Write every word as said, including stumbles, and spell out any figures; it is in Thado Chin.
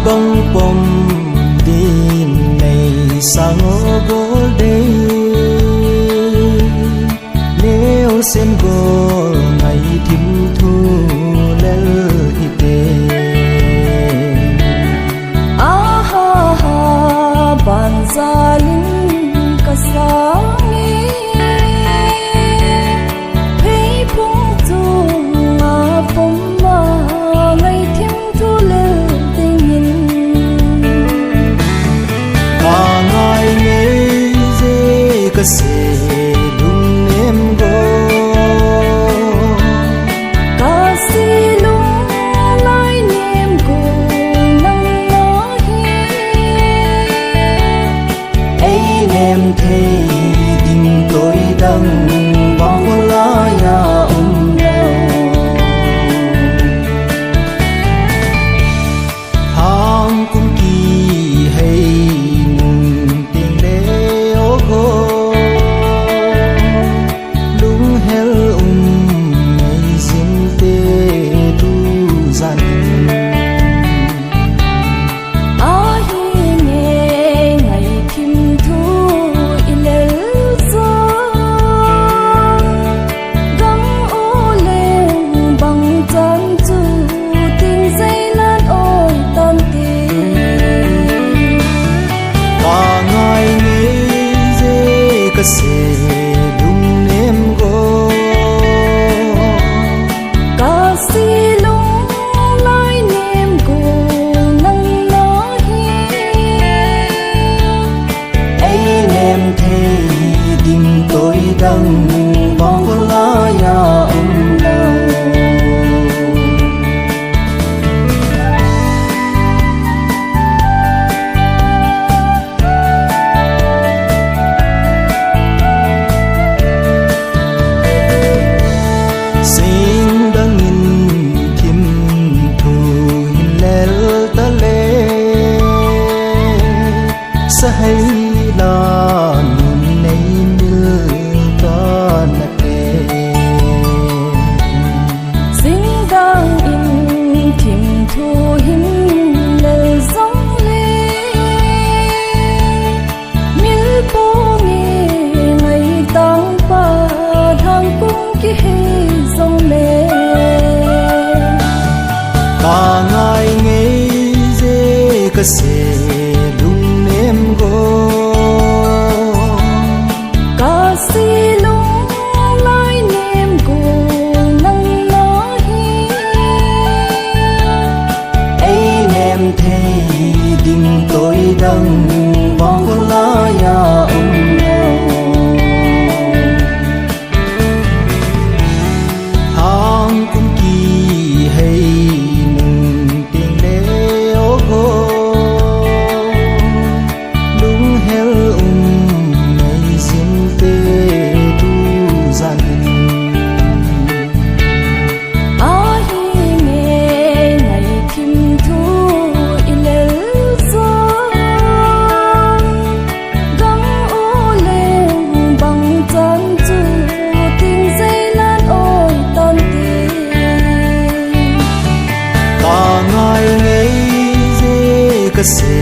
Bang pom din nei sang o gol dei, neo sen gol ngai thim thu lel hite. Aha ha, ban jalin ka sang e. Pheiphung chunga pom a ngai thim thu lel dingin. Ka ngai ngei je ka se lungnem go. Ka se lung lai nem go nang na hi. Ei nem thei ding toi dang bang lai a um lo. Hang kum kihei nung ting le o go. Lunghel um ngei jing te tu jan. Ahi nge ngai thim thu i lel sa. Gam u leng bang chan chu ting zeilan oi tan ti. Ka ngai ngei je ka se lungnem go. Ka se lung lai nem go nang na hi. Ei nem thei ding toi dang bang lai a um lo. Sing dang in thim thu hin lel ta le. Sahei la nun nei mil ta na te. Sing dang in thim thu hin lel jong le. Mil pung i ngai tang pa thang kum kihei jong le. Ka ngai ngei je ka se lungnem go. Ka se lung lai nem go nang na hi. Ei nem thei ding toi dang bang lai a um lo. Hang kum kihei nung ting le o go. Lunghel um ngei jing te tu jan. Ahi nge ngai thim thu i lel sa. Gam u leng bang chan chu ting zeilan oi tan ti. Ka ngai ngei je ka se